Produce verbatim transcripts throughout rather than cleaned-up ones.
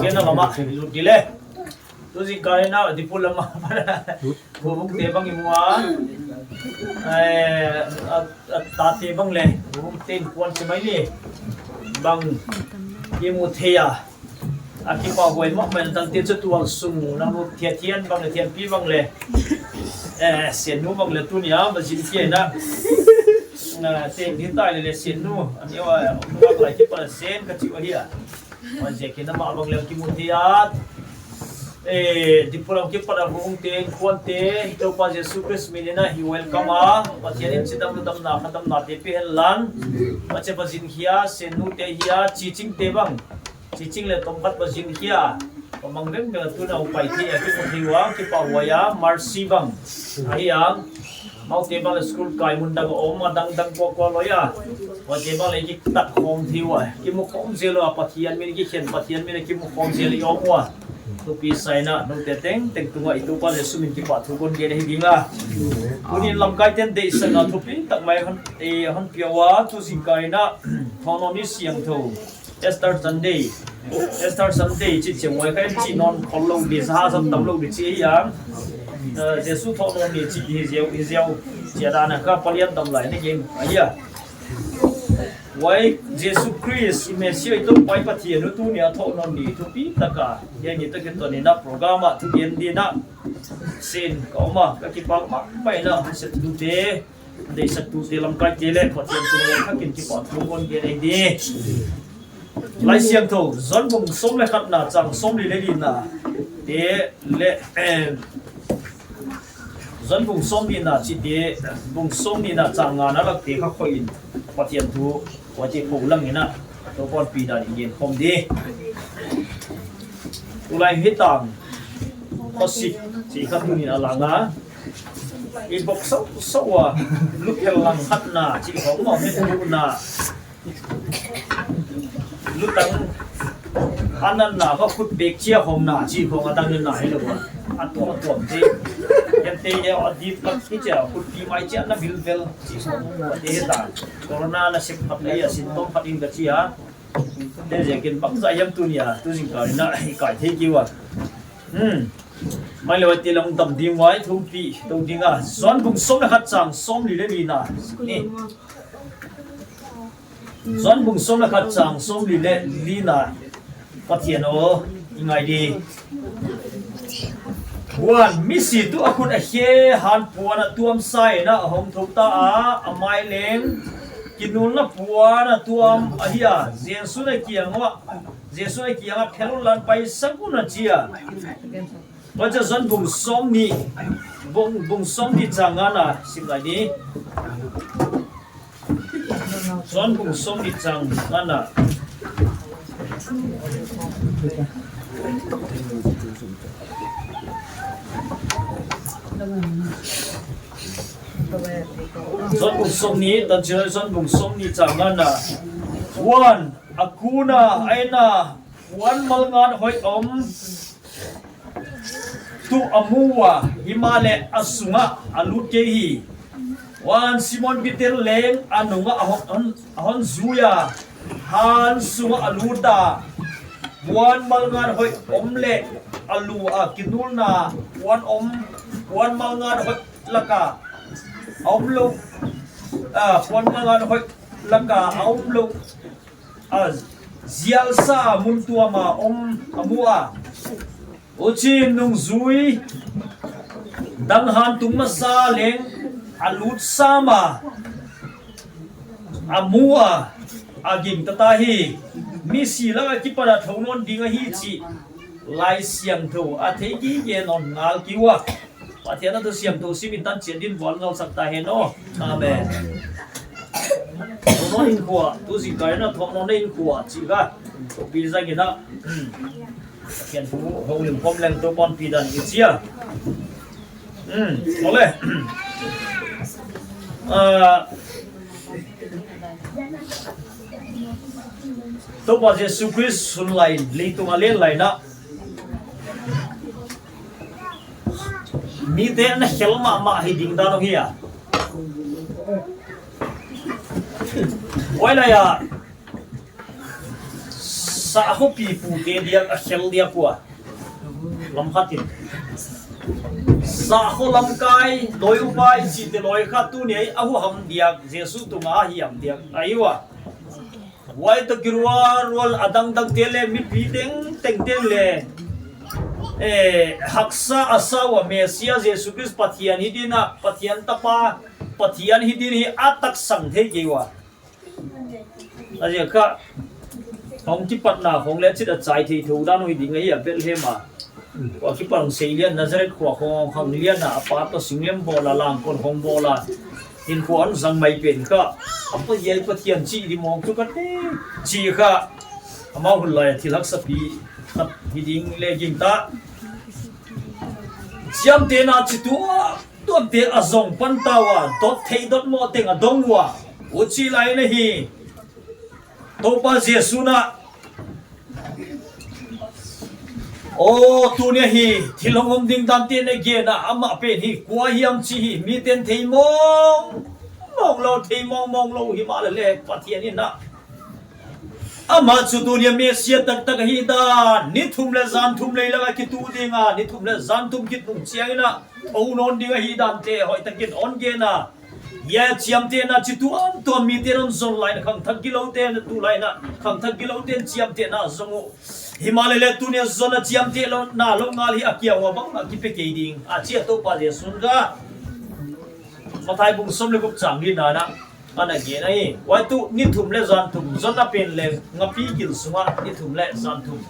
Kena mama, lut di le. Tu zingkal in a, Diphu lam a. Vuvungte bang i mu a. Eh, a, a tate bang le. Vuvungte innkuan chi mai ni. Bang i mu thei a. A kipak huai mahmah in tangte chu tualsung na mu Thianthian bang le Thianpi bang le. Eh, Siannu bang le tuni a, va zin kia na. Na, te ni tai le le Siannu. Ani wa, wa lai kipan sen ka chi wa hia. Huaiziakin amah bang leng kimu thei a. Eh, Diphu lam kipan a vuvungte, innkuante, Toupa Jesu Khrist min in a hi welcome a. Pathian in chidam ludamna, khatamnate pe hen lan. Huchi va zin hia, Siannu te hia, Chiching te bang. Chiching le tomkhat va zin hia. Amah bang bang tuna hong pai thei a, kimu thei ua, kipahhuai a, Mercy bang. Ahi a. Amaute bang le school kai mun dang om a, dang dang kua kua loi a. Huaite bang le kitat khawm thei ua. Kimu khawm zel ua, Pathian min kikhen, Pathian min kimu khawm zel i om ua. Thupi sa in a, noute tengteng tung a i Toupa Jesu min kipahthu kon gen hi ding a. Tuni lamkai ten deihsakna thupi tak mai hon, eh, hon pia ua, tu zingkal in a, Thohnawn Ni siangthou. Easter Sunday. Easter Sunday chi chiang huai kha en chi nawn khol lou di, sa ha sa tam lou di chi a. Eh, Jesu thohnawn ni chi hi ziau, hi ziau. Chi a dan a kha palian tam lai ni gen. Ahi a. Huai Jesu Khrist i Messiah i Toupa i Pathian uh tuni a thohnawn ni thupi tak a. Hiai ni toh kiton in a program a thugen ding a. Sin ka om a, ka kipak mahmah in a, septute. Deihsaktute lamkaite le Pathian tung leng khakin kipahthu kon gen ei di. Laisiangthou, Johan bung sawm le khatna chang sawmli le lina te le, eh, Johan bung sawmnihna chite, bung sawmnihna chang ngana lakte kha khoih in Pathian thu, huaite phulang in a, Toupa'n pi dan in gen khawm di. Tulai hi tang, khosik, chi kha tuni a lang a. I bawk sawsawh ua, luphel lang khatna, chi khawng maw, mit buhna. Lutang, a natna kha khut bek chia khawng na, chi khawng a dang na hi lou a. A tuam a tuam te. Ken te ia a dip lak hi chia, khut pi mai chia na bilbel, chi khawng. Te ta, corona na sep phat lei a, sin tawm phat in ka chi a. Te ziakin bangzah hiam tuni a, tu zingkal in a, i kai thei kei ua. Hmm. Mai le huaite lam dam ding uai, thupi tou ding a. Johan bung sawm le khat chang sawmli le lina. Ni. Johan bung sawm le khat chang sawmli le lina. Pathian aw, i ngai di. Huan, misi tuh a khut a khe hanpuan a tuam sa in a hong thou ta a, a mai leng kinulna puan a tuam ahi a, Jesu'n a kiang uah, Jesu'n a kiang ah, "Phelh un la, paisak un," a chi a. Huan Johan bung sawmnih, bung, bung sawmnih chang ngana sim lai ni. Johan bung sawmnih chang ngana. Johan bung sawmnih, tan chi Johan bung sawmnih chang ngana. Huan, a kun a, a en a, puan malngat hoih om tuh a mu ua, himahleh a sungah a lut kei hi. Huan Simon Peter leng a nungah a hon, hon, a hon zui a, han sungah a lut a, puan malngat hoih om leh a lu a kinulna puan om, puan malngat hoih laka a om lou, ah, puan malngat hoih laka a om lou, a zialsa mun tuam a om a mu a. Huchiin nungzui dang han tung masa leng a lut sam a, a mu a, a gingta ta hi. Misi lak a kipan a thou nawn ding ahi chih Laisiangthou a thei gige nawn ngal kei ua. Pathian a thu siangthou sim in tan chiat din vual ngal sak ta hen aw. Amen. Thou nawn in khua, tu zingkal in a thou nawn in khua, chi ka. Pi zang in a. Pathian thu hong lim khawm leng Toupa'n pi dan i chi a. Hmm, ole. Ah, Toupa Jesu Khrist hun lai, leitung a len lai na. Mite na khel mahmah hi ding dan ahi a. Huai lai a, sahkhua pipute diak a khel diak ua. Lam khat in. Sahkhua lamkai, loi upa i chihte loi kha tuni a huham diak, Jesu tunga hiam diak ahi ua. Huai toh kiruarual a dangdangte leh mipi tengteng leh, eh, haksa a sa ua Messia Jesu Khrist Pathian hi ding a, Pathian tapa, Pathian hi ding hi a taksang thei kei ua. A ziak kha, hong kipatna hong leh chit a chai thei thou dan uh hi ding ahi a Bethlehem a. Huai kipan sei lian Nazareth khua khong khang lian a, a pa toh singlem bawl a, langkon hong bawl a. Hinkhua hon zang mai pen kha, a pa hiai Pathian chih di mawk chu ka te, chih kha. Amau hun lai a thil haksa pi khat hi ding leh gingta. Chiamtehna chi tuamtuamte a zong pan ta ua, dot thei dot mawh teng a dong ua. Huchi lai in ahi. Toupa Jesu'n a, aw, tuni a hi, thil hong om ding dante na gen a, amah pen hi kua hiam chih hi, miten thei mawngmawng lou, thei mawngmawng lou himahleh Pathian in a, amah chu tuni a Messia taktak ahi dan, ni thum leh zan thum lei lak a kitu ding a, ni thum leh zan thum kit nung chiang in a, thou nawn ding ahi dante hoihtak in hon gen a. Hiai chiamtehna chi tuamtuam miten hon zon lai in a, khangthak gilouten, tulai in a khangthak gilouten chiamtehna zong uh. Himahleh tuni a zon a chiamtehna lou ngal hi a kiang ua bang a kipe kei ding a chi a Toupa Jesu'n kha Matthai bung sawm leh guk chang li na in a, ana gen ahi. Huai tuh ni thum leh zan thum, zonna pen leh ngapi gil sung a ni thum leh zan thum.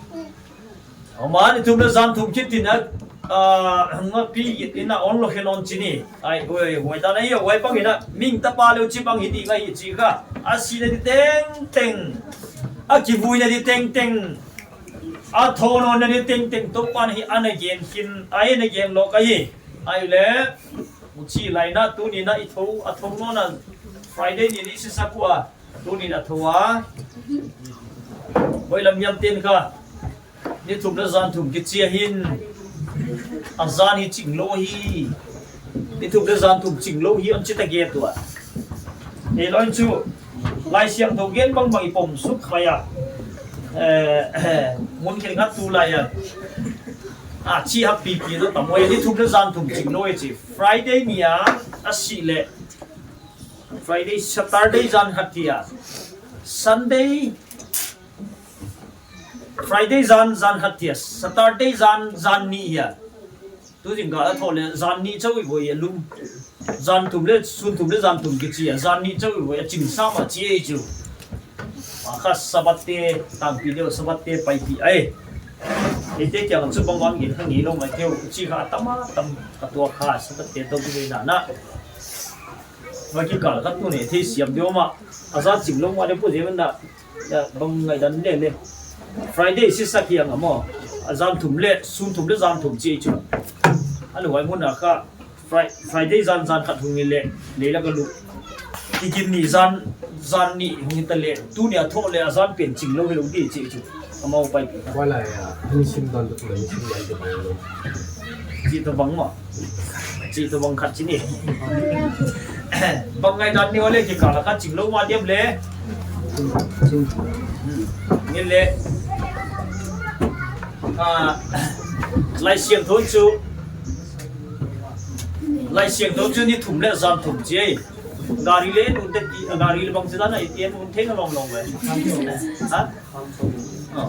Amah ni thum leh zan thum kit in a, ah, ngapi gil in a hon lo khe nawn chi ni. Ai, huai, huai dan ahi, huai bang in a, mihing tapa leh huchibang hi ding ahi chih kha. A sihna di tengteng, a kivuina di tengteng, a thou nawnna di tengteng Toupa'n hi ana gen khin, ai, ana gen lou ahi. Ai leh, huchi lai in a tuni in a i thou, a thou nawn a Friday ni ni si sak ua. Tuni in a thou a. Huai lam hiam ten kha. Ni thum leh zan thum kichi a hin. A zan hi ching lou hi. Ni thum leh zan thum ching lou hi hon chi ta ge tua. Ei loi chu. Laisiangthou gen bangbang i pom suk pai a. Eh, mun khen khat tulai a. A chi hak pipi lou tam huai ni thum leh zan thum ching lou hi chi. Friday ni a, a sih leh. Friday, Saturday zan khat tia. Sunday, Friday zan, zan khat tia. Saturday zan, zan nih hia. Tu zingkal a thou leh zan nih chauh i voi a lum. Zan thum leh, sun thum leh zan thum kichi a. Zan nih chauh i voi a ching sam a chi ei chu. A kha Sabbath te, tangpi deuh Sabbath te paipih ai. Eite kiang chu bangbang gen kha ngei lou mai teu. Chi kha tam a tam ka tua kha Sabbath te tou ki na na. Huai kikal khat tuni theisiam deuh mah. A zan ching lou mah leh pu jem na. Ya, bang ngaihdan leh leh. Friday si sak hiang a maw. A zan thum leh, sun thum leh zan thum chi chu. A lou huai mun a kha Fri-, Friday zan, zan khat hong hi leh, lei lak a lum. Kigin ni zan, zan nih hong hi ta leh. Tuni a thou leh a zan pen ching lou hi lou di chi chu. Amau paipih. Huai lai a, ni sim dan tu ni sim dan tu. Chi toh bang maw. Chi toh bang khat chi ni. Bang ngaihdan ni huai leh kikal a kha ching lou mah diam leh. Ni leh. Ah, Laisiangthou chu. Laisiangthou chu ni thum leh zan thum chi. Gari leh nun te ki, gari leh bang chi dan a i tian nun thei na long long leh. Ha? Ah,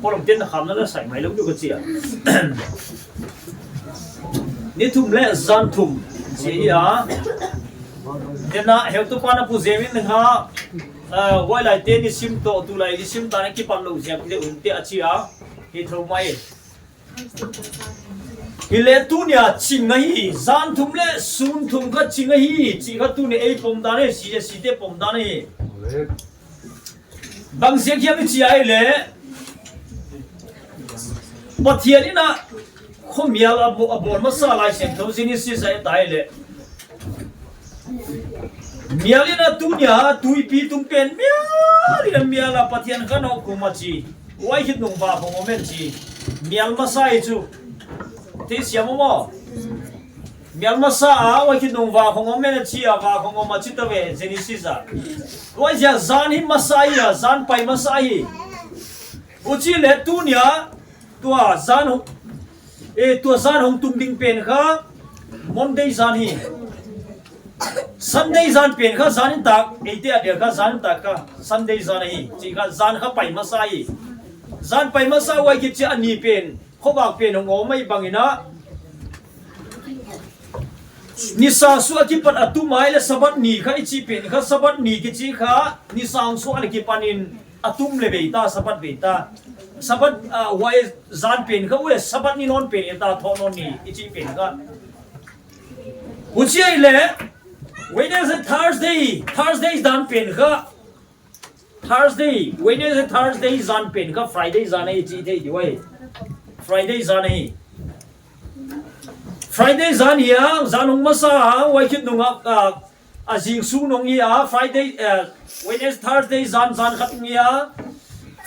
polom ten na kham na la sai mai lou diu ka chi a. Ni thum leh zan thum. Chi a. Tena heutupa'n a pu jem in nga, ah, huai lai te ni sim toh tulai ni sim ta na kipan lou ziak leh un te a chi a. Hi thou mai. Hi leh tuni a ching ahi, zan thum leh sun thum kha ching ahi, chi kha tuni ei pom dan ahi, si, si te pom dan ahi. Bang ziak hiam i chi ai leh. Pathian in a khomial a bo-, a bawl masa Laisiangthou Genesis a i et ai leh. Mial in a tuni a tuipi tung pen mial in a mial a Pathian kha nou kum a chi. Huai khit nung va khong om en chi. Mial masa i chu. Theisiam maw. Mial masa a, huai khit nung vak hong om mah in a chi a, vak hong om a chi ta ve, Genesis a. Huaiziak zan hi masa hi a, zan pai masa hi. Huchihleh tuni a, tua zan hong, eh, tua zan hong tung ding pen kha, Monday zan hi. Sunday zan pen kha zan in tak, eite a dia kha zan in tak kha, Sunday zan hi. Chi kha zan kha pai masa hi. Zan pai masa huai khit chiang a ni pen, khovak pen hong om mai bang in a. Nisa suah a kipat a tum ai leh Sabbath ni kha i chi pen kha, Sabbath ni kichi kha, nisa suah a leh kipan in a tum leh bei ta, Sabbath bei ta. Sabbath, ah, huai zan pen kha, huai Sabbath ni nawn pen i ta, thounawn ni i chi pen kha. Huchihleh, Wednesday, Thursday, Thursday zan pen kha. Thursday, Wednesday, Thursday zan pen kha Friday zan ahi chi thei di uai. Friday zan ahi. Friday zan hi a, zan hong masa a, huai khit nung a, a, a zing sung nung hi a, Friday, eh, Wednesday, Thursday zan, zan khat hong hi a,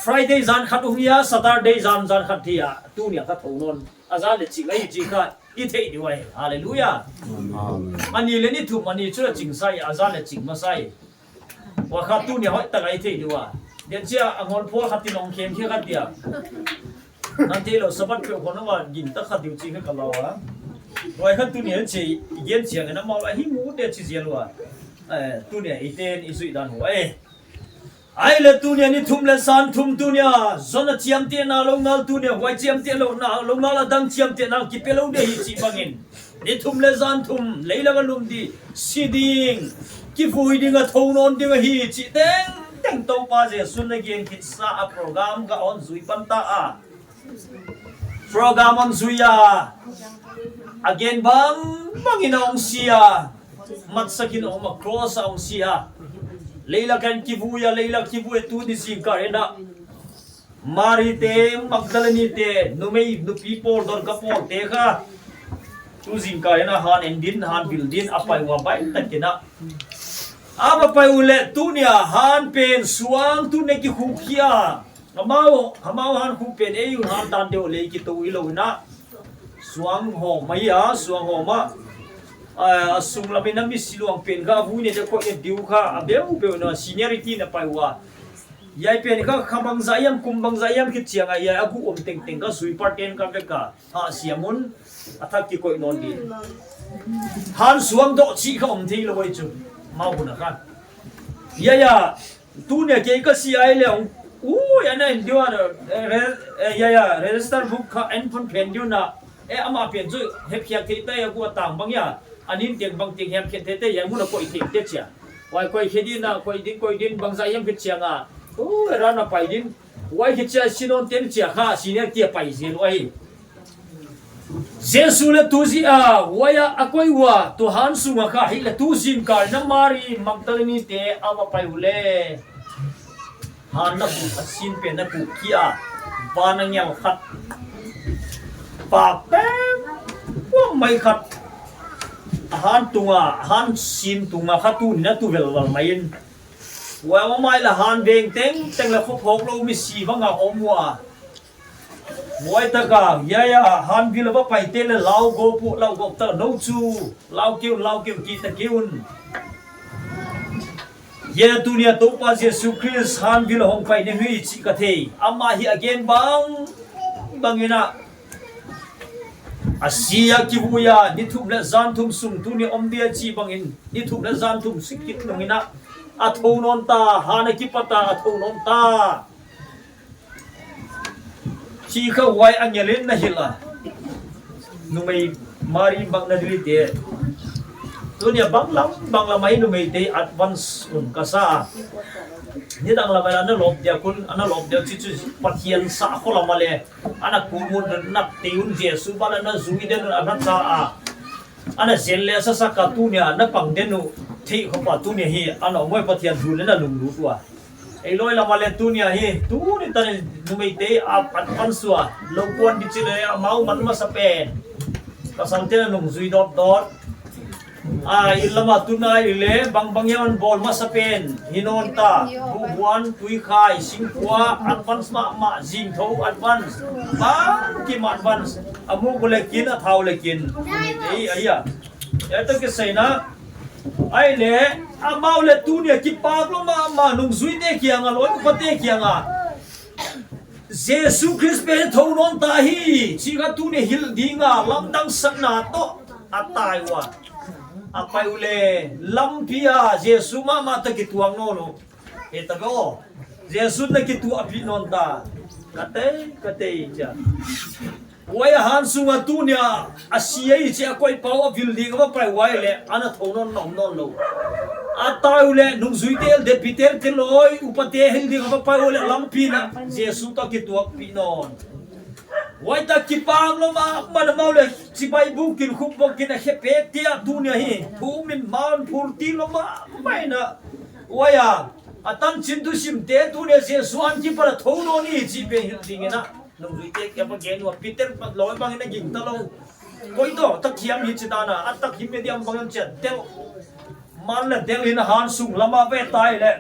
Friday zan khat hong hi a, Saturday zan, zan khat hi a, tuni a kha thounawn. A zan leh ching ahi chi kha i thei di uai. Hallelujah. Amen. A ni leh ni thum, a ni chu a ching sa hi, a zan leh ching masa hi. Huai kha tuni a hoihtak a i thei di ua. Dia chia a ngol phual khat in hong khem khia kha dia. Nan theilou Sabbath peuh khong a gingta kha di uh chi kha ka lau a. Huai kha tuni a chi i gen chiang in amau a hi mu te chi zel ua. Eh, tuni a i ten i zui dan uai. Ai leh tuni a ni thum leh zan thum tuni a. Zon a chiamtehna lou ngal tuni a. Huai chiamteh lou na, lou ngal a dang chiamtehna kipe lou di hi chi bang in. Ni thum leh zan thum, lei lam a lum di, si ding, kivui ding a thounawn ding ahi, chi tengteng Toupa Jesu'n a gen khit sa a program kha hon zui pan ta a. Program hon zui a. A gen bangbang in a hong si a. Matsak in a om a, cross a hong si a. Lei lak ah kivui a, lei lak kivui a, tuni zingkal in a. Mari te, Magdalene te, numei, nupi pawl, Dorka pawl te kha. Tu zingkal in a han en din, han vil din, a pai ua bai tak in a. A va pai uleh tuni a han pen suang tuni a kikhuk hi a. Amau, amau han khuk pen ei u han dan deuh leh kitou hilou in a. Suang hawm ahi a, suang hawm a. A, a sung lam in a misi luang pen kha, vui ne te koih ne diu kha, a beu beu na seniority na pai ua. Hiai pen kha, kha bangzah hiam, kum bangzah hiam khit chiang a, hiai a gu om tengteng kha, zui par ten kha vek a, ha siam un, a thak kikoih nawn di. Han suang doh chih kha om theilou uai chu, mau hun a kha. Hiai a, tuni a kei ka si ai leh hong, ui, ana en diu a, eh, re-, eh, hiai a, register book kha en phun phen diu na, eh, amah pen chu hepkhiak thei ta a, gu a tang bang a, a nin teng bang teng hepkhiak thei ta a, hiai mun a koih thei te chia. Huai koih khe din a, koih din, koih din, bangzah hiam khit chiang a. Ui, ran a pai din. Huai khit chiang a si nawn ten chia kha, seniority a pai zel uai. Jesu leh tu zi a, huai a a koih ua, tu han sung a kha, hileh tu zingkal in a Mari Magdalene te a va pai uleh. Han na khuk a sin pen na khuk kia, van angel khat. Pak pem, puang mai khat. A han tung a, han sin tung a kha tuni a tu velval mai in. Huai a mai leh han veng tengteng leh khophawk lou misi bang a om ua. Huai tak a, hiai a, han vil a va pai te leh lau gawp uh, lau gawp ta, nou chu, lau kei un, lau kei un, kihta kei un. Hiai a tuni a Toupa Jesu Khrist han vil a hong pai na hi chih ka thei. Amah hi a gen bangbang in a. A si a kivui a, ni thum leh zan thum sung tuni a om dia chih bang in, ni thum leh zan thum sung khit nung in a. A thou nawn ta, han a kipat a, a thou nawn ta. Chi kha huai angel in na hilh a. Numei Mari Magdalene te. Tuni a bang lam, bang lam a i numei te advance un ka sa a. Nidang lam a ana lawp dia un, ana lawp dia chi chu Pathian sa khol a mahleh. Ana kul mun nak te un Jesu bang ana zui den un ana sa a. Ana zel leh sa sa ka tuni a na pang den uh theih khop a tuni hi ana om uai Pathian thu leh na lunglut ua. Ei loi lam a leh tuni a hi, tuni tan in numei te a pan pan sua, lou kuan di chi leh amau man masa pen. Pasal te na nung zui dot dot. A, i lam a tuni a i leh, bangbang hiam bawl masa pen. Hi nawn ta, bu buan, tui khai, singkua, advance mahmah, zing thou, advance. Bangkim advance. A muk leh kin, a thau leh kin. Ei, ei a. Hiai toh kisai in, ahihleh amau leh tuni a kipak lua mahmah nungzuite kiang a, loi upate kiang a, Jesu Khrist pen thou nawn ta hi chih kha tuni hilh ding a lamdang sakna toh a tai ua. A pai uleh lampi a Jesu mahmah toh kituak nawn uh. Hiai toh Jesu na kituahpih nawn ta. Ka tei, ka tei chia. Huai a han sung a tuni a a si ei chia koih pau a vil ding a va pai ua leh ana thou nawn, nawn, nawn lou. A tai uleh nungzuite leh Peter te loi upate hilh ding a va pai ua leh lampi in Jesu toh kituakpih nawn. Huai toh kipak lua mahmah in amau leh chibai bukin, khup bukin a khepek te a tuni a hi. Thum in man phurti lua mahmah in. Huai a a tanchin thusimte tuni a Jesu hon kipan a thou nawn hi chih pen hilh ding in a. Nungzuite kiang a va gen ua, Peter loi bang in a gingta lou. Koi toh, tak hiam hi chi dan a, a tak himhim diam bang in chia tel. Man leh tel in a han sung lam a va tai leh.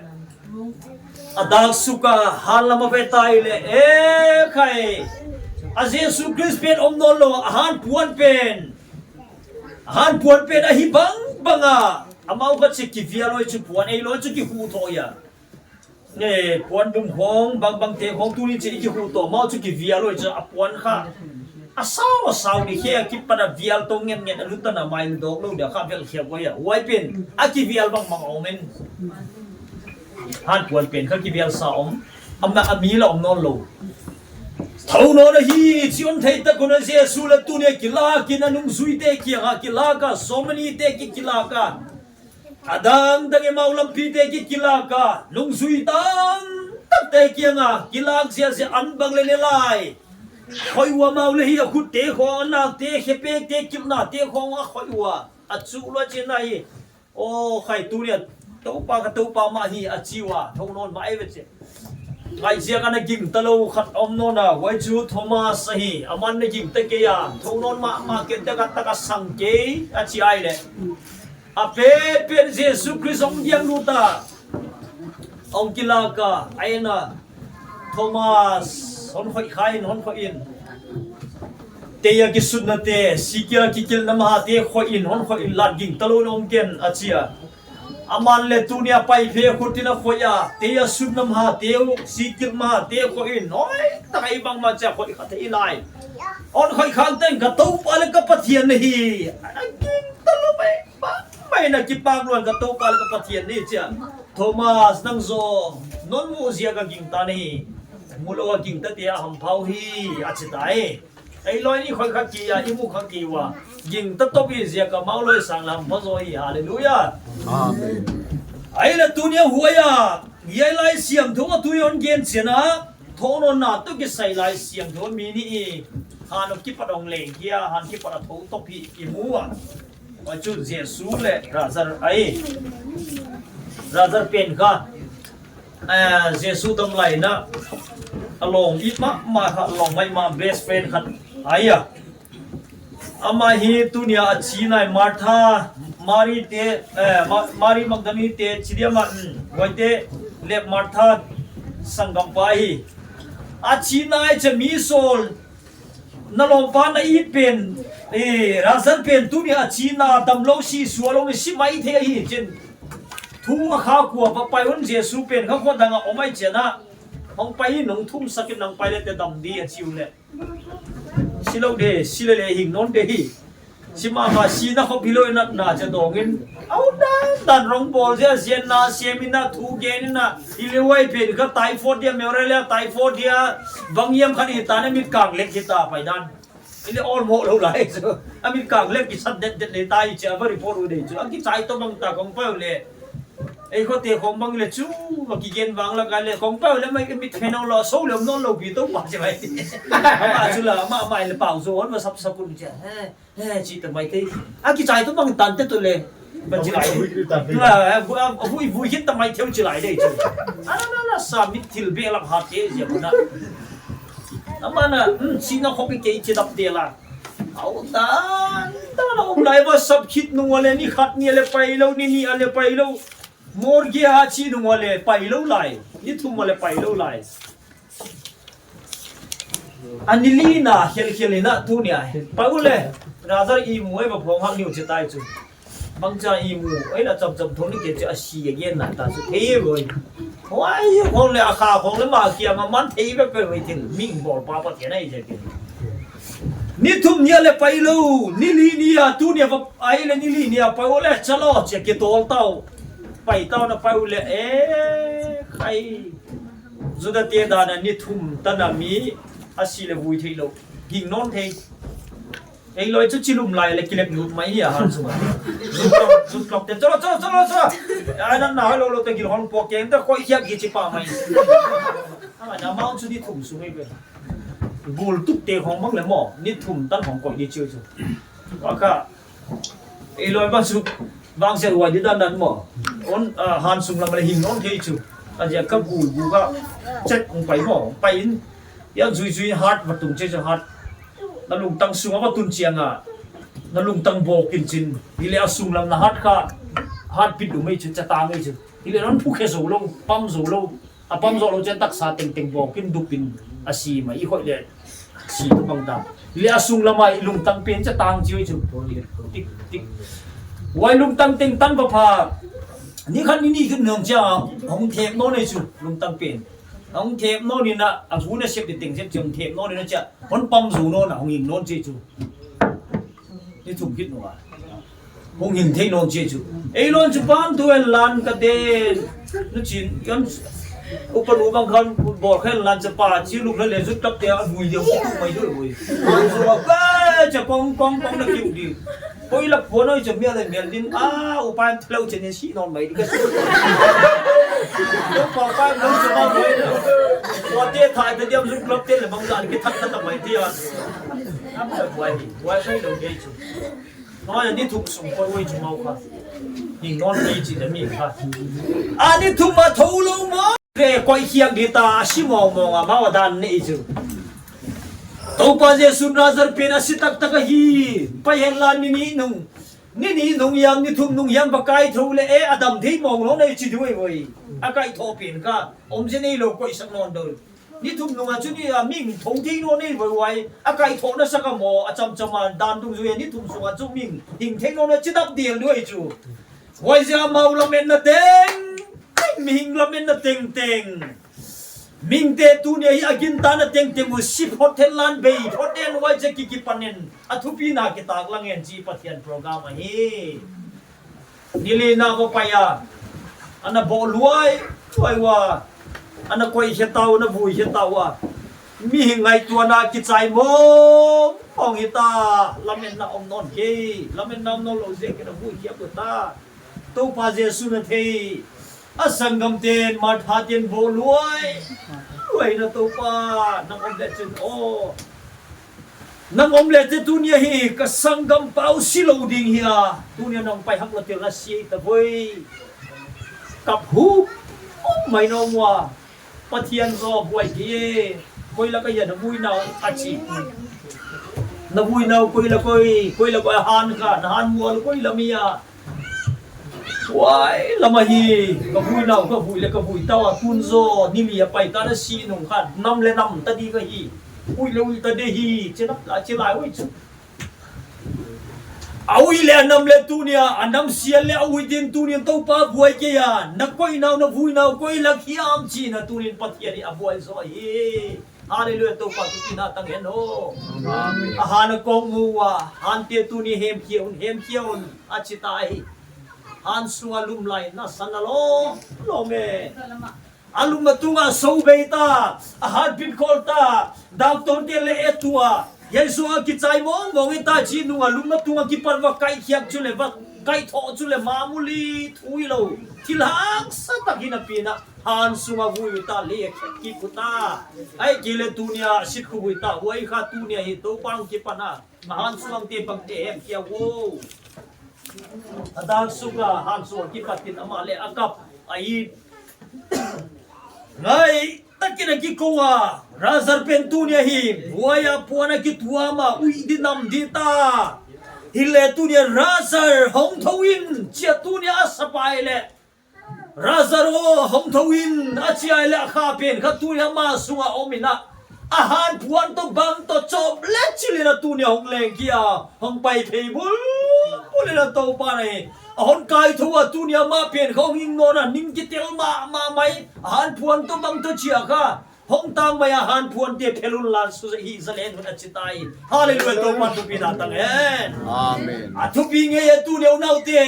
A dak suk a han lam a va tai leh. E khai. A Jesu Khrist pen om nawn lou, a han puan pen. A han puan pen a hi bangbang a. Amau kha chia kivial loi chu puan ei loi chu kihuh thou ia. Nge, puan dum khong, bangbang te khong tuni chia i kihuh toh, amau chu kivial loi chu a puan kha. A sau, a sau ni khe a kipan a vial tou ngetnget a lut tan a mai dawk lou dia kha vel khia ua ia. Huai pen, a kivial bangbang om in. Han puan pen kha kivial sa om. Amah a mi lah om nawn lou. Thou nawn ahi, chi hon thei tak un a Jesu leh tuni a kilak in a nungzuite kiang a kilak a, sawmnite ki kilak a. A dangdang in amau lampite ki kilak a, nungzui dangdang te kiang a, kilak ziahziah an bang leh ne lai. Khoih ua amau leh hi a khutte khong, a nakte, khepekte, kilhnate khong a khoih ua. A chu lua chin ahi. O khai tuni a, Toupa ka Toupa mah hi a chi ua, thou nawn mah ei ve chia. Ngai ziak a na gingta lou khat om nawn a, huai chu Thomas ahi, aman na gingta kei a, thou nawn mahmah ken tak a tak a sang kei, a chi ai leh. A pen pen Jesu Khrist hong diang lut a. Hong kilak a, a en a. Thomas, hon khoih kha in, hon khoih in. Tei a kisutna te, sikil a kikilhna maha te khoih in, hon khoih in, lat gingta lou in om ken, a chi a. Aman leh tuni a pai phe khut in a khoih a, tei a sutna maha te uh, sikil maha te khoih in, hoihtak a i bangmah chia khoih kha thei lai. Hon khoih khak teng ka Toupa leh ka Pathian na hi. A gingta lou mai, bangmah in a kipak lua in ka Toupa leh ka Pathian na hi chia. Thomas nang zaw, non muh ziak a gingta na hi. Mu lou a gingta te a hampha uhi, a chi tai. Ei loi ni khoih kha kei a, i mu kha kei ua. Gingta top i ziak a amau loi sang lam pha zaw hi. Hallelujah. Amen. Ahihleh tuni a huai a, hiai Laisiangthou a thu i hon gen chiang a, thou nawnna toh kisai Laisiangthou mi nih i han kipat hong leng hi a, han kipat a thou top hi i mu a. Huai chu Jesu leh Lazar ahi. Lazar pen kha, eh, Jesu damlai in a lawm it mahmah kha, lawm maimah best friend khat ahi a. Amah hi tuni a a chi nai Martha, Mari te, eh, Ma-, Mari Magdalene te, chi diam a, mm, huaite leh Martha sanggampa hi. A chi nai chia mi sawl, na lawmpa na it pen, eh, Lazar pen tuni a chi na, damlou si sual lou ni, si maithei hi chin. Thu a khak ua, va pai un, Jesu pen kha khua dang a om ai chia na. Hong pai in, hong thumsak in, nang pai leh te dam di a chi uleh. Si lou de, si leh leh hing nawn de hi. Si mahmah, sihna khop hi lou in a na chia dawng in. Au dan dan rong bawl zia, zia na siam in a, thu gen in a. I leh huai pen kha typhoid dia, malaria typhoid dia. Bang hiam khat hi ta na, mit kang lek hi ta pai dan. I leh all mo lou lai chu. A mit kang lek kisat det det leh tai chia va report u de chu. A kichai toh bang ta kong pai uleh. Ei khote khong bang leh chu, va kigen vang lak a leh kong pai uleh mai mit khen lou, so leh om nawn lou pi Toupa chia mai. Amah chu la, amah mai leh pau zo hon va sap sap un chia. He, he, chi ta mai te. A kichai toh bang tan te toh leh. Ba chi lai. Vui, vui ta mai. La, vui, vui hit ta mai theu chi lai de chu. A na na na sa mit thil be lam ha te zia na. Amah na, hmm, sihna khop i kei chi dap de la. Au dan dan a om lai va sap khit nung a leh ni khat ni a leh pai lou, ni nih a leh pai lou. Morgue a chi nung a leh pai lou lai. Ni thum a leh pai lou lai. A ni li na khel khel in a tuni a. Pai uleh. Lazar i mu ei va phong hak ni u chi tai chu. Bangchi i mu, ei la cham cham thong ni ke chi a si again na ta su thei boi. Huai khong leh a kha khong leh ma kia ma man thei be pe boi thil ming bol pa pa thei na i je ke. Ni thum ni a leh pai lou, ni li ni a tu ni a va ai leh ni li ni a pai leh cha lou chi a ke tol tau. Pai tau na pai leh e khai. Juda te dan a ni thum tan a mi a si leh vui thei lou. Hing nawn thei. Ei loi chu chilum lai leh kilek lut mai hi a han sung. Zut klok, zut klok te, chalo, chalo, chalo, chalo. Ai, nan na hai lou lou te gil hong pok keng te koi hiak gi chi pa mai. Ai, na mau chu ni thum sung ei be. Bul tuk te hong mang leh mo, ni thum tan hong koi di chiu chu. Wa ka. Ei loi ba chu, bang se wa di dan dan mo. On, ah, han sung lam leh hing nawn thei chu. A zia ka bul bu ka. Chet hong pai mo, pai in. Ya zui zui hat va tung che chu hat. Na lungtang sung a va tun chiang a, na lungtang bawk in chin. Hileh a sung lam na hat kha, hat pit du mai chu, cha tang mai chu. Hileh non phu khe zo lou, pam zo lou. A pam zo lou chen taksa tengteng bawk in dup in a si mai i khoi leh si tu bang ta. Hileh a sung lam a i lungtang pen cha tang chi chu. Tik, tik. Huai lungtang teng tan va pha. Ni khat ni ni khin nong chia, hong thep nawn ei chu, lungtang pen. Hong thep nawn in a, a bu na sep di teng sep chi hong thep nawn in a chia, hon pam zo nawn a, hong hing nawn chi chu. Ni thum khit nung a. Hong hing thei nawn chi chu. Ei lon chu pan tu en lan ka den. Nu chin, kan upa nu bang khan bol khen lan cha pa, chi luk leh leh zut tak te a vui deuh tu mai deuh vui. An zo a ka cha kong kong kong na kiu di. Koi lak phone oi chu mial leh mial din a, upa em thlo chen si nawn mai di ka. Ko pa pa em lo chu ma mai. Ko te thai te diam zung club te leh bang zan ki thak thak mai ti a. Am sa buai di, buai sai lo dei chu. Noi ni thum sung koi oi chu mau kha. Ni non ni chi da mi kha. A ni thum a tho lou mo. Te koi khiak di ta, a si mong mong a, mau dan nei chu. Toupa Jesu Nazareth pen a si taktak ahi, pai hen la ni nih nung. Ni nih nung hiam, ni thum nung hiam va kai thou leh e, a dam thei mong lou nei chi duai voi. A kai thou pen kha, om zen ei lou koi sak nawn dou. Ni thum nung a chu ni a ming thou thei nawn nei voi uai. A kai thou na sak a mo, a cham cham a dan dung zui a ni thum sung a chu ming hing thei nawn a chi dap dial duai chu. Huai zia mau lametna teng, mihing lametna tengteng. Mingte tuni a hi a gintakna tengteng uh si phot hen lan bei phot hen huai zia ki kipan in a thupina kitak lang hen chi Pathian program ahi. Ni li na va pai a. Ana bawh luai, luai ua. Ana koi hia tau, ana vui hia tau a. Mihing ngaihtuahna kichai mong mong hita. Lametna om nawn kei. Lametna om nawn lou ziak in a vui khiak uh ta. Toupa Jesu na thei. A sanggamte'n, Martha te'n bawh luai. Luai na Toupa, nang om leh chin aw. Nang om leh chin tuni a hi, ka sanggampa uh si lou ding hia. Tuni a nang pai hak lou tel na si ta voi. Kap hu, om mai na om ua. Pathian zaw buai kei e, koi lak a hia na vui nau a chi. Na vui nau koi lak oi, koi lak oi han kha, na han mual koi lam hia. Huai lam a hi, ka vui nau, ka vui leh ka vui tau a tun zaw, ni li a pai ta na si nung kha, nam leh nam ta di ka hi. Ui leh ui ta di hi, chi nam la chi lai ui chu. A ui leh a nam leh tuni a, a nam sial leh a ui din tuni a Toupa buai kei a, na koi nau na vui nau koi lak hiam chi na tuni in Pathian in a buai zaw hi. Hallelujah, Toupa thupina tang hen aw. Amen. A han a kong mu ua, hante tuni hemkhia un, hemkhia un, a chi ta hi. Han sung a lum lai na san a lou, lou me. A lum a tung a sou bei ta, a han pin khol ta, doctor te leh e tua. Jesu a kichai mong mong e ta chi nung a lum a tung a kipan va kai khiak chu leh va kai thou chu leh mamuli thui lou. Thil haksa tak hi na pi na, han sung a vui ta leh khet ki ku ta. Ai ki leh tuni a sit ku vui ta, huai kha tuni a hi Toupa kipan a. Na han sung te bang te hemkhia vo. A dan suk a han sung a kipat in amah leh a kap a it. Ngai, takin a kikou a, Lazar pen tuni a hi, buai a puan a kituam a, ui di nam di ta. Hileh tuni a Lazar hong thou in, chi a tuni a a sapai leh. Lazar aw, hong thou in, a chi a leh a kha pen kha tuni a ama sung a om in a. A han puan toh bang toh chawp leh chil in a tuni a hong leng kia, hong pai phei bul bul in a Toupa na hi. A hon kai thou a, tuni a mah pen khong hing nawn a, ning kitel mahmah mai. A hanphuan toh bang toh chia kha, hong tang mai a hanphuante phelun lan su hi zalen hun a chi tai. Hallelujah, Toupa thupina tang hen. Amen. A thupi ngei e tuni a unaute.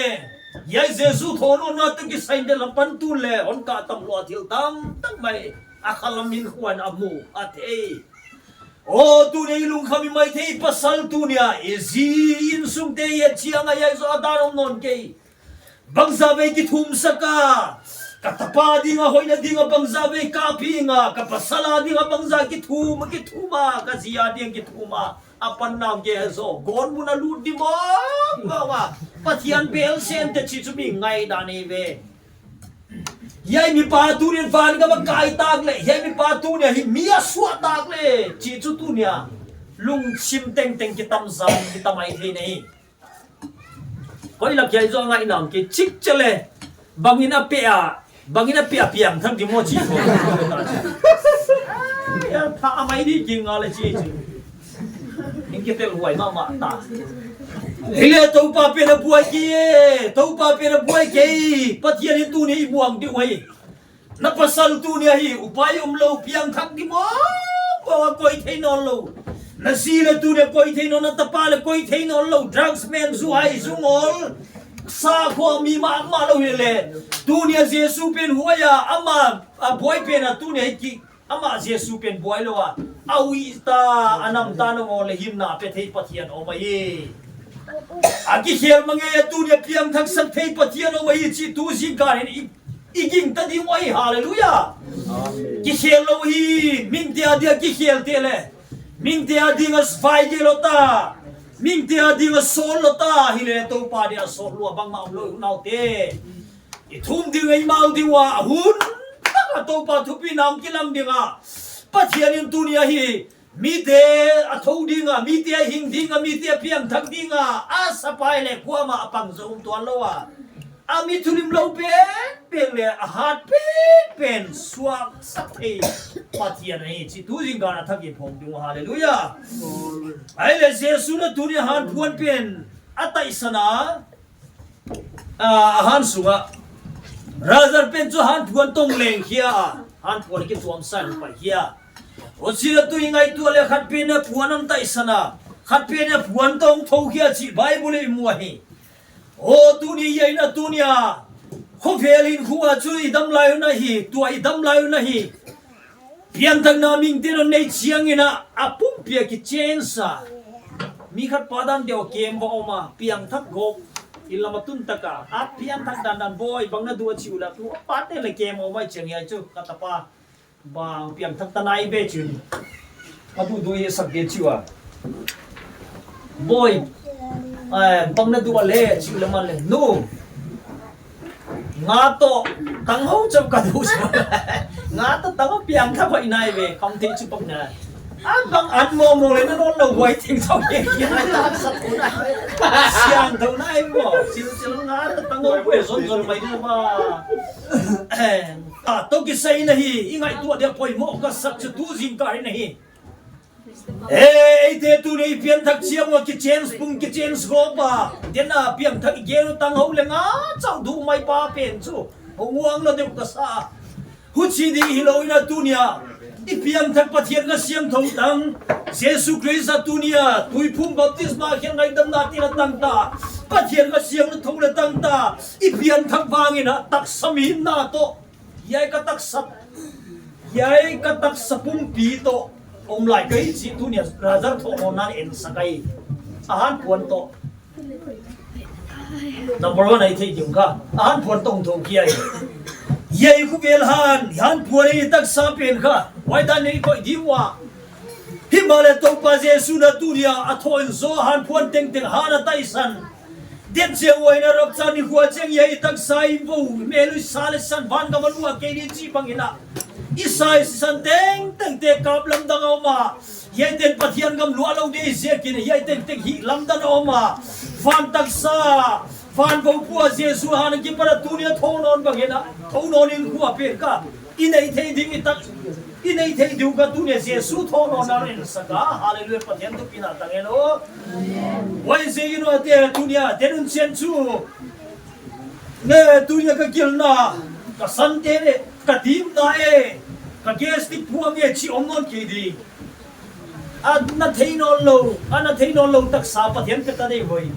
Hiai Jesu thounawnna toh kisai in de lam pan tun le, hon kah tam lou a thil tamtak mai a khalam in huan a mu a thei. Aw, tuni i lungkham i maithei pasal tuni a, i zi insungte i et chiang a hiai zoh a dan om nawn kei. Bangzah vei kithum sak a, ka tapa ding a hoihna ding a bangzah vei kap ing a, ka pasal a ding a bangzah kithum, kithum a, ka zi a ding kithum a, a pan nawn kei zoh, gawtmun a lut di mawk mawk a, Pathian bel sente chih chu mi ngaihdan ei ve. Hiai mipa tuni in vangam a kai tak leh, hiai mipa tuni a hi mi a suah tak leh, chih chu tuni a lungsim tengteng kitam zang, kitam ai thei nei. Koi lak hiai zoh a ngaihna om kei chik chet leh, bangin a pe a, bangin a pe a piangthak di maw chih. Hiai tha a mai di ki nga leh chih chih. Ning kitel huai mahmah ta. Hileh Toupa pen a buai kei e, Toupa pen a buai kei. Pathian in tuni i buang di uai. Na pasal tuni a hi upai omlou, piangthak di mawk mawk a, koi thei nawnlou. Na zi leh tuni a koi thei nawn, na tapa leh koi thei nawnlou. Drugs men, zu hai, zu ngol, sa khua mi mahmah lou hileh, tuni a Jesu pen huai a, amah a buai pen a tuni a hi ki, amah Jesu pen buai lou a, a uih ta, a nam ta na ngol leh hinna pe thei Pathian om ahi. A kikhel mah ngei a tuni a piangthak sak thei Pathian om ahi chih tu zingkal in i, i gingta ding uai, hallelujah. Amen. Kikhel lou hi, mingte a dia kikhel te leh. Mingte a ding a vai ge lou ta. Mingte a ding a sawl lou ta, hileh Toupa dia sawl lua bangmah omlou unaute. I thum ding ei mau ding ua, a hun tak a Toupa thupina hong kilang ding a. Pathian in tuni a hi, mite a thou ding a, mite a hing ding a, mite a piangthak ding a, a sapai leh kuamah a pang zou tuan lou a. A mi thulimlou pen pen leh a hat pen pen suaksak thei Pathian ahi chih tu zingkal a thak in phong ding, hallelujah. Ahihleh Jesu na tuni a hanphuan pen a taisan a, a, a han sung a. Lazar pen chu hanphuan toh leng khia a, hanphuan kituam san pai khia. Huchi leh tu i ngaihtuah leh khat pen a phuan hon taisan a, khat pen a phuan toh thou khia chih Bible in i mu ahi. Aw, tuni hiai na tuni a, khovel in khua chu i dam lai un ahi, tua i dam lai un ahi. Piangthakna mingte non nei chiang in a, a pumpi a kichange a. Mi khat pa dan deuh kem va om a, piangthak gawp. I lam a tun tak a, a piangthak dandan, boy, bang na duh a chi ua, tua pate leh kem om ai chiang hiai chu, ka tapa. Bang piangthak ta nai ve chi ua. A duhduh i sak di chi ua. Boy, eh, bang na duh a leh chi ua leh man leh. Nu. Nga toh tanghou chauh ka duh chauh. Nga toh tanghou piangthak hoih nai ve, kam thei chu bang na. A bang an mawngmawng leh na nawn lou huai teng chauh ke kia nai ta sa tu nai. Siangthou nai maw. Chil chil nga toh tanghou ve zon zon mai di maw. Eh, a toh kisai in ahi, i ngaihtuah dia poimoh ka sak chu tu zingkal in ahi. Eh, eite tuni i piangthak chiang ua kichange pum kichange gawp a. Dena piangthak i gel tanghou leh nga chauh duh mai pa pen chu. Hong uang lou deuh ka sa. Huchi di hilou in a tuni a. I piangthak Pathian Kha Siangthou tang. Jesu Khrist a tuni a. Tuiphum baptisma khia ngaihdamna tina tang ta. Pathian Kha Siangthou leh tang ta. I piangthak vang in a taksa mi na toh. Hiai ka taksa, hiai ka taksa pumpi toh om lai ka hi chih tuni a Lazar thounawnna in en sak ahi. A hanphuan toh. Number one ahi thei ding kha. A hanphuan toh hong thou khia hi. Hiai khovel han, hanphuan i taksa pen kha. Huai dan nei koih di ua. Himahleh Toupa Jesu na tuni a a thou in zaw hanphuan tengteng han a taisan. Dian chiang ua in a rapture ni khua chiang hiai i taksa i vo, mel i sa leh san vangam a luah kei di chih bang in a. I sa i sisan tengtengte kap lamdang a om a. Hiaite'n Pathian gam luah lou di ziakin hiai tengteng hih lamdang a om a. Van taksa, van vo pua Jesu han a kipan a tuni a thou nawn bang in a. Thou nawn in khua pen kha. I nei thei ding i tak, i nei thei ding uh ka tuni a Jesu thounawnna in sak a. Hallelujah, Pathian thupina tang hen aw. Huaiziakin ute tuni a, den un chian chu. Ne, tunia ka gilna, ka sante ne, ka dimna e, ka gastric puang e chih om nawn kei di. A na thei nawnlou, a na thei nawnlou taksa Pathian pe ta ding uh ahi.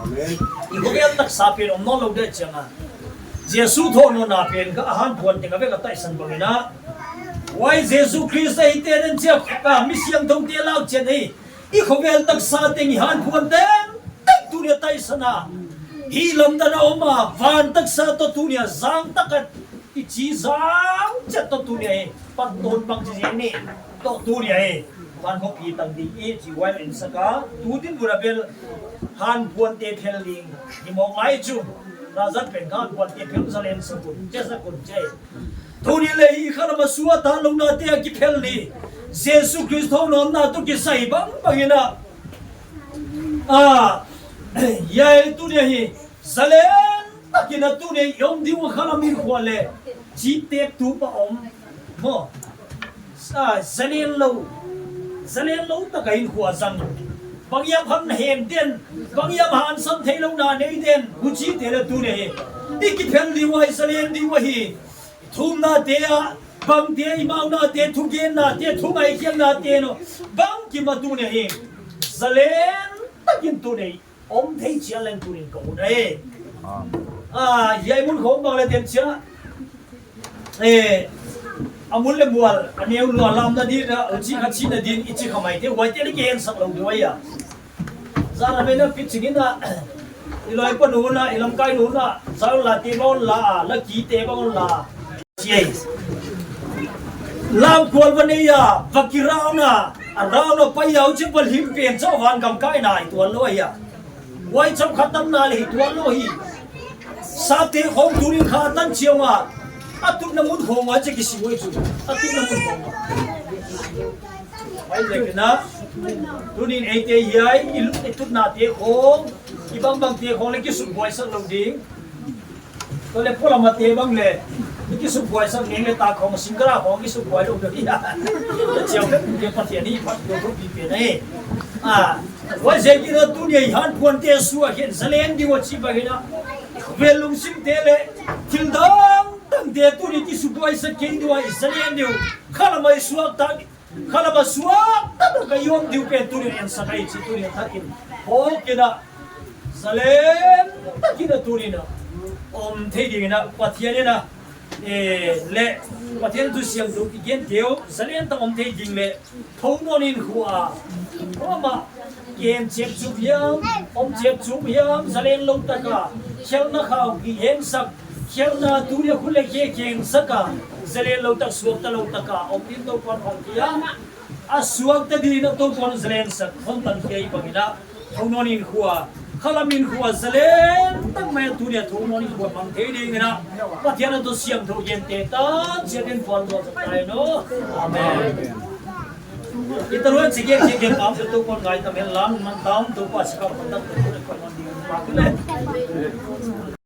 Amen. I khovel taksa pen om nawnlou ding chiang a, Jesu thohnawnna pen kha a hanphuante ka vek a taisan bangin a. Huai Jesu Khrist a hihte den chia, ka mi siangthoute lau chiat hi. I khovel taksa teng i hanphuan tengteng tunia taisan a. Hi lamdang a om a, van taksa toh tunia zang tak a i chi zang chiat toh tunia hi. Pan ton bang chi zen ni toh tunia hi. Van khopi tang ding i chi huai en sak a. Tu dinmun a bel hanphuante phel ding hi mawk lai chu. Razat pen kha hanphuante phel zalen sak un, che sak un che. Tuni leh hi khalam a suakta louhnate a kiphel ni. Jesu Khrist thohnawnna toh kisai bangbang in a. A, hiai tunia hi zalen takin a tunia i om ding uh khalam hinkhua leh chih tek tup a om. Maw. A, zalen lou. Zalen lou tak a hinkhua zang. Bang hiam hang na hen den. Bang hiam hangsan theihlouhna nei den. Huchite leh tunia hi i kiphel ding uh ahi, zalen ding uh ahi. Thumnate ah, bangte, i maunate, thugennate, thungaikhiaknate no, bangkim a tunia hi zalen takin tunia om thei chiat leng tunin ka hun ahi. A, hiai mun khawng bang leh den chia. E, a mun leh mual, a neu lua lamna din a, huchi kha chihna din, i chi kha maite, huaite leh kihen sak lou ding uh ahi a. Zan a mena pi chingin a, i loi pa nu na, i lamkai nu na, zan la te bang la, la ki te bang la. Chiai. Lam kual va nei a, va kirauna, a rauna pai a huchi pal him pen chauh van gam kai nai tuan lou ahi a. Huai chauh khatam na leh hi tuan lou hi. Sate khawng tunin kha tan chiang a. A tutna mun khawng a che kisi huai chu. A tutna mun khawng a. Huai leh kena. Tunin eite hiai, i lut i tutnate khawng, i bangbangte khawng leh kisukbuaisak lou ding. Tua leh polamate bang leh, i kisukbuaisak ding leh ta khawng, singkara khawng kisukbuai lou ding. Ta chiang leh, ke Pathian ni pat ko ko pi pe nei. A, huaiziakin a tunia i hanphuante suak hen, zalen ding uh ahi chi bangin a. Vel lungsimte leh, thil dangdangte tunin kisukbuaisak kei ding uh ahi, zalen ding uh. Khalam a i suakta Khalam a suakta ka i om ding uh pen tunin en sak ahi chi tunin takin. Hawk in a, zalen takin a tunin a om thei dingin a, Pathian in a, e, leh Pathian thu siangthou i gen keu, zalen tak om thei ding leh, thounawn in khua a, khua ma, kem chep chup hiam, om chep chup hiam, zalen lou tak a, khelhna khau kiheng sak, khelhna tunia khut leh khe kiheng sak a, zalen lou tak, suakta lou tak a om ding Toupa'n phalkhiam. A suakta dingin a Toupa'n zalen sak, hon tankhia i bangin a, thounawn in khua, khalam in khua, zalen tak mai a tunia thounawn in khua mang thei dingin a, Pathian a thu siangthou gente tan chiat in phuan tua sak tai no. Amen. I ta luan chike chike pam Toupa'n ngaihtuah hen la, man tam Toupa sikha pam tak Toupa leh.